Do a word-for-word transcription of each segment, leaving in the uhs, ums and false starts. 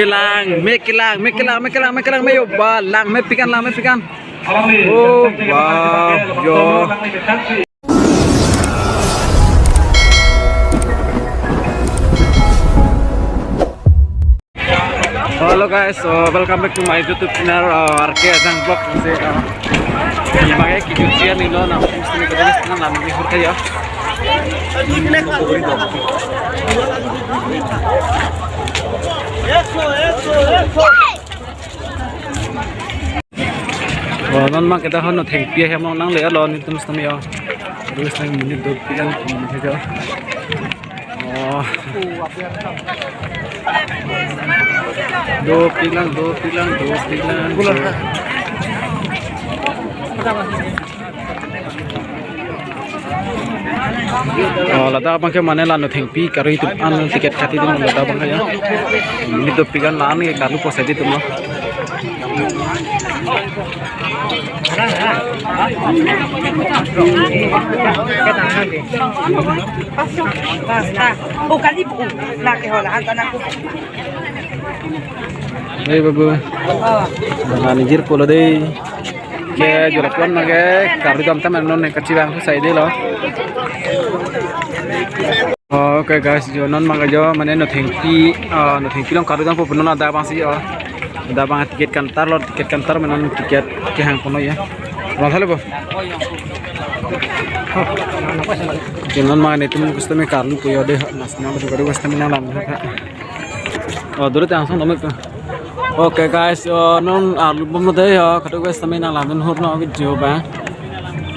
Kelang, me kelang, me kelang, me kelang, me kelang, me yo ba, lang mepik an, lang mepik an. Oh, wow, yo. Hello guys, so welcome back to my YouTube channel, uh, R K Ajang Vlog. Kasi, uh, di bang ke kijut sian nilo, na mesti ni kita ni senang lama ni hurka ya. Oh, non ma kita hono thengpi ahem along nangle lo, netum sitame yo. Terus nang monit dopik an, monit ajo. Oh. Dopik lang, dopik lang, dopik lang. Oh, ladak abang ke mane la no thengpi kari atum an ticket kati dun ladak abang ke ya. Monit dopik an la-an ke karlu po sadi atum lo. Basta. Oh, kali po. Laki hola, anta na ko. Hei babu. Oh. Bang nijir pulo dei. Ke jolak wan ma ke karlu dam ta mane non ne kachibang sai dei lo. Oh, okay guys, jo non ma ke jo mane no thengpi, ah, no thengpi along karlu dam po punon ladak abang si, oh. Ladak abang ticket counter lo, ticket counter mane non ticket kehang punon ya. Bang thale bo. Jo non ma netum kusitame karlu po yo dei, mas na bo karlu kusitame nang lam ha. Oh, dulu tang song nomor tu. Okay guys, oh, non arlu bom lo dei ya, kadokave sitame nang lam dun hur no video abang.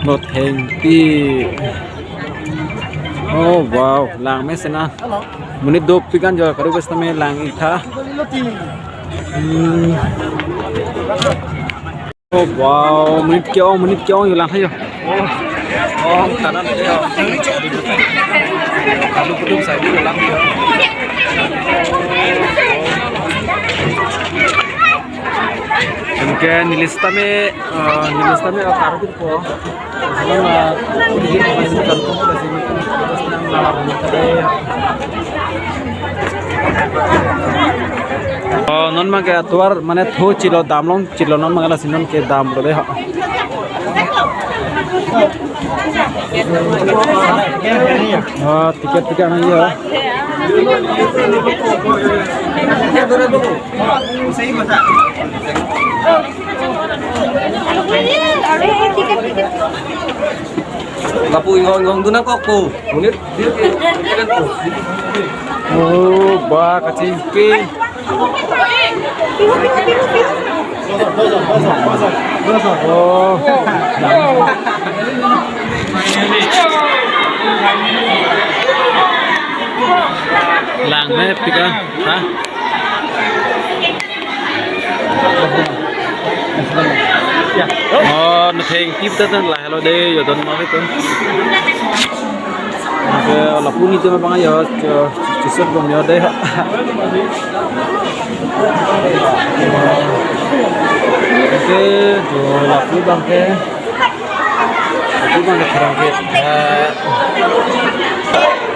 Monit thengpi. Oh wow, lang mesen na. Monit dopik an jo, kadokave sitame lang ik tha. Hmm. Oh wow, monit ke-ong, monit ke-ong yo lang tha yo. Oh, oh, kanan yo. Karlu pudum sai di lang yo. Anke neli sitame, eh, neli sitame, eh, karlu po. Sitame, eh, ini kan po kasi ini kan. Oh, non ma ke atovar mane tho chilo damlong. Chilo non ma ke lasi non ke dam lo dei ha. Ah, ticket ticket nang ya. Kapu inghong inghong dun nangkok po. Monit. Oh, ba kachingki. Oh. Lang mepik an, ha? Oh, no thengpi ta tan la helo dei, yo don ma ve ton. Anke lapu netum abang yo, cho, chisot bom yo dei. Anke jo lapu abang ke. Lapu abang ke therang ke. Eh,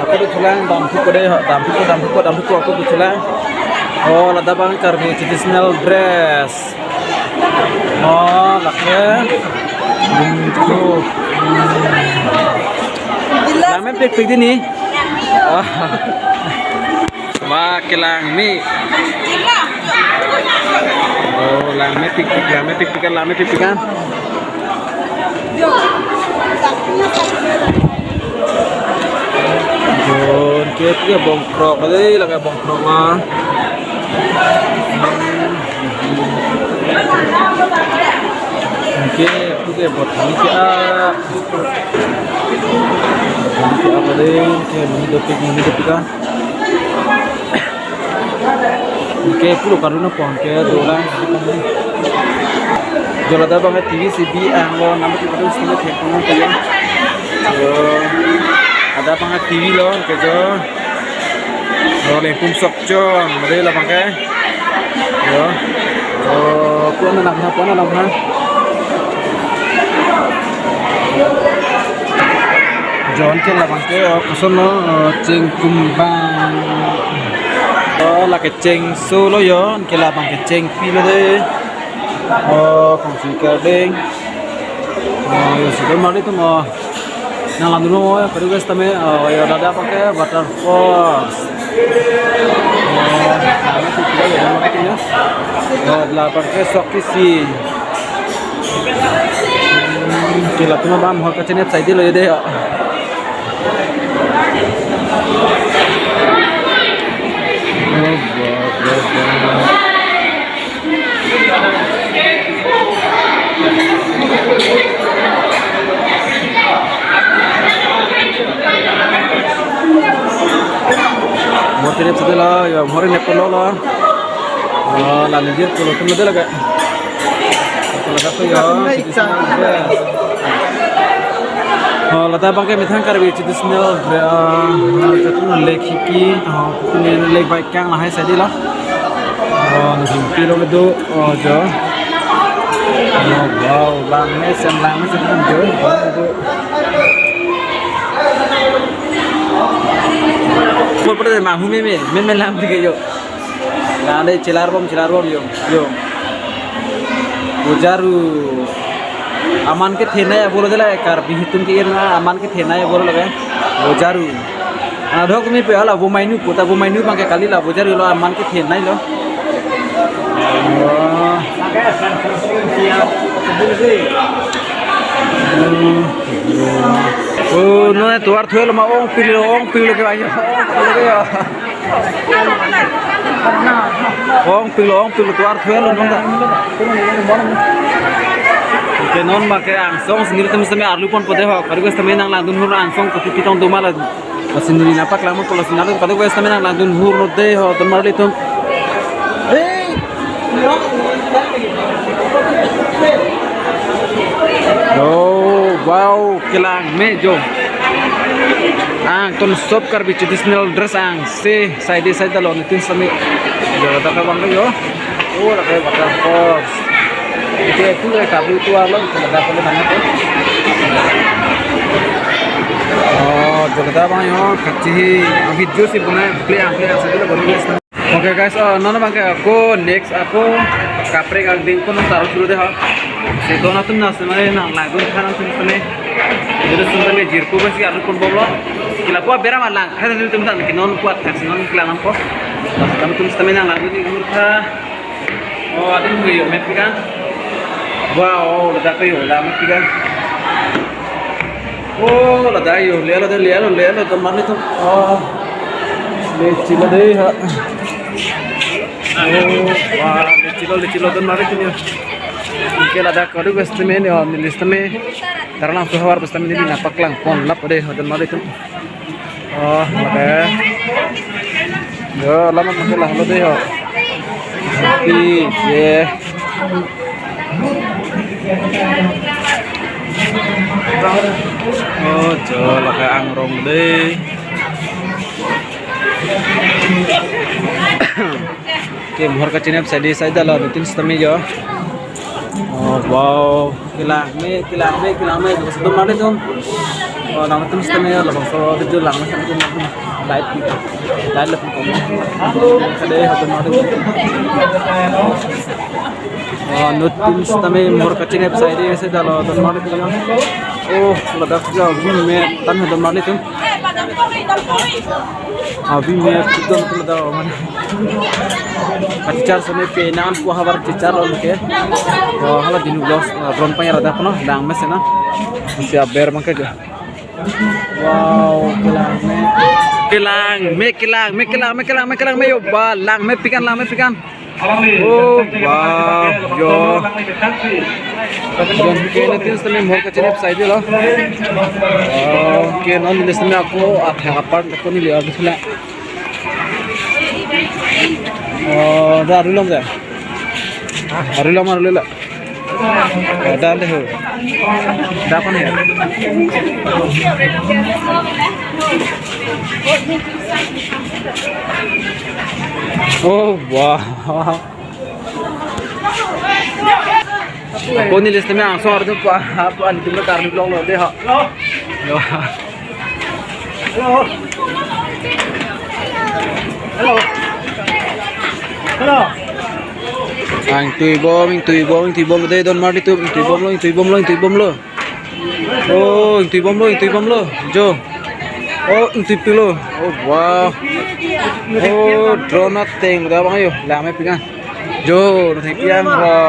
ako dothulang, damthu ko dei, damthu ko, damthu ko, damthu ko, ako dothulang. Oh, ladak abang Karbi traditional dress. Oh, lake. Hmm, tuh. Hmm. Lang mepikpik dei ni. Oh. Ma kelang ni. Oh, lang mepikpik, lang mepikpik, lang mepikpik. Bon, ke ke bongkrok dei, lake bongkrok ma. Oke, oke, buat ini ke, ah. Buat ini ke apa dei? Oke, monit dopik, monit dopik ah. Oke, pulo karlu nangpo ke dolang. Jo ladak abang T V si bi anglo, nang mati pada sini ke kono ke ya. Jo, ladak abang T V lo ke jo. Jo, Lengpum Sokchon, mari labang ke. Jo. Jo, puan nang ha, puan nang ha. Jo anke labang ke, oh, koson lo, oh, Chingkumbang. Oh, la kecheng solo yo, ke labang kechengpi lo de. Oh, kongsi kardeng. Oh, yo, sudah mari tu mo. Nanglang dulu mo, ya, kadu guys tame, oh, yo, dada pakai waterfalls. Oh, kami tu kita ya, nama kita ya. Oh, la pakai sok isi. Hmm, ke la tu mo bam, ho kachenep side lo ya de, ya. Motor ini sudah lah, ya, motor ini perlu lah. Oh, lalu dia perlu, perlu dia lagi. Kalau ada apa ya? Oh, ladak abang ke methang Karbi traditional, eh, katun lake hiki, oh, katun lake baikang lahai sadi lo. Oh, nasi pilo kedo, oh, jo. Oh, wow, langme sen, langme sen, jo. Por por de mahu me me, me me lang de yo. Nang de chelar bom, chelar bom yo, yo. Bojaru. Aman kethenei abolo de la Karbi hitun ke-ir na aman kethenei abolo lage. Bojaru. Ana dhok mi pe ala bo mainu puta bo mainu abang ke kali la bojaru lo aman kethenei lo. Oh. Oh, no tovar thuelo ma ongpilo, ongpilo ke ayo. Ongpilo, ongpilo tovar thuelo nonta. Ke non ma ke angsong sendiri tem sami arlu ponpo de ho. Kadu guys tame nanglangdun hur angsong kopi pitong doma la. Sendiri napaklangpo la sendiri kadu guys tame nanglangdun hur lo de ho, ton marli tum. Hey. Oh, wow, kelangme jo. Angtun sob Karbi traditional dress angse side side lo nitin sami. Jaga ta kabang yo. Oh, la kai waterfalls. Ite tu le Karbi tu alo, itu ada apa namanya tu? Oh, jaga ta bang yo, kachi hi, abhi jo si buna play ang play ang sadi lo baru. Okay guys, oh, non abang ke ako next ako kaprek angding pun taruh dulu deh ha. Si don atum na sene nanglangdun than atum sene. Jadi sene jirpo besi arlu ponbomlo. Ke lapu abera malang. Hai atum than ke non kuat kan non kelang nampo. Kami atum sene nanglangdun ni gurtha. Oh, atum ke yo met pikan. Wow, ladak ke yo, ladak met pikan. Oh, ladak yo, lelo de, lelo, lelo, teman itu. Oh, lechilo de ha. Oh, wah, lechilo, lechilo, teman itu ya. Ke ladak kadu guys tame ni, oh, nilis tame. Karena aku hawar bes tame ni napaklang pon lap de, oh, teman itu. Oh, oke. Yo, lama masalah lo de, oh. Tapi, ye. Oh, jo, la kai angrong de. Ke mohor kachinep sadi side lo nitin sitame jo. Oh, wow. Kelangme, kelangme, kelangme. Sebelum mana tu? Oh, nama tu sitame ya, labangso video langme sitame tu. Light, light lebih kong. Kade hotel mari. Oh, nitin sitame mohor kachinep side side lo hotel mari tu. Oh, ladak jo view me tan hotel mari tu. Ah, view me tu tu ladak mana. Kachichar sone pe nan ko habar chichar lo ke. Oh, hala dinu los, ah, drone panya ladak no, langme sena. Si aber mangke jo. Wow, kelangme. Kelangme, kelangme, kelangme, kelangme, kelangme, yo, ba, langme pikan, langme pikan. Oh, wow, yo. Yo, ke nitin sitame mohor kachinep side lo. Oh, ke non nilis tame ako athak apart ako neli ardu sila. Oh, da arulom da. Arulom, arulom. Ada deh. Dapat ya. Oh, wah. Ako nilis tame angsong ardu pa, apa ni tu karni vlog lo deh ha. Yo. Hello. Hello. Ah, ingtuibom, ingtuibom, ingtuibom, dei don mar di tu, ingtuibomlo, ingtuibomlo, ingtuibomlo. Oh, ingtuibomlo, ingtuibomlo. Jo. Oh, ingtuipiklo. Oh, wow. Oh, drone ateng, dah bang ayo, lang mepik an. Jo, nothengpi an lo.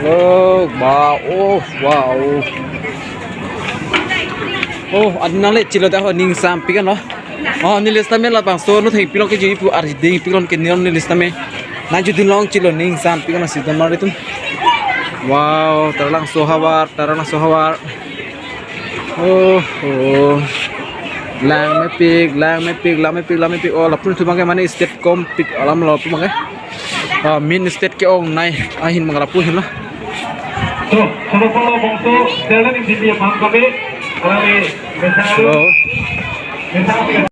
Oh, wow, oh, wow. Oh, adim nangle chilo ta ho ning sampik an lo. Oh, neli sitame labangso nothengpi along kejui pu arjiding piklo ke neli sitame. Nangchedun long chilo ning sampik an lo si don mar di tu. Wow, Taralangso havar, Taralangso havar. Oh, oh. Lang mepik, lang mepik, lang mepik, lang mepik. Oh, lapu thu bang ke mane state compete alam lo lapu bang ke. Ah, main stage ke-ongnei ahin bang lapu ahin lo. So, sono polo bongso, jalan ini dia paham kami. Kami, misalnya, Hello. Misalnya,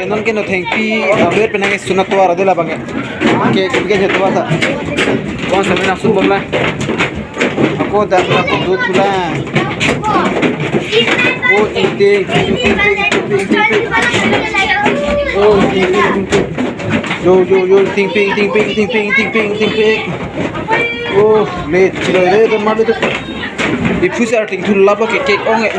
Ke non ke nothengpi, ah, ber penang ke sunat tovar ade labang ke. Ke, ke, ke tovar ta. Wan sampai langsung bom la. Ako dak la ko dut la. Oh, ingting, ingting, ingting. Oh, ingting, ingting. Yo, yo, yo, ingting, ingting. Oh, le, chilo le, don mar di tu. Iphu si arting thu lap ke cake ong e.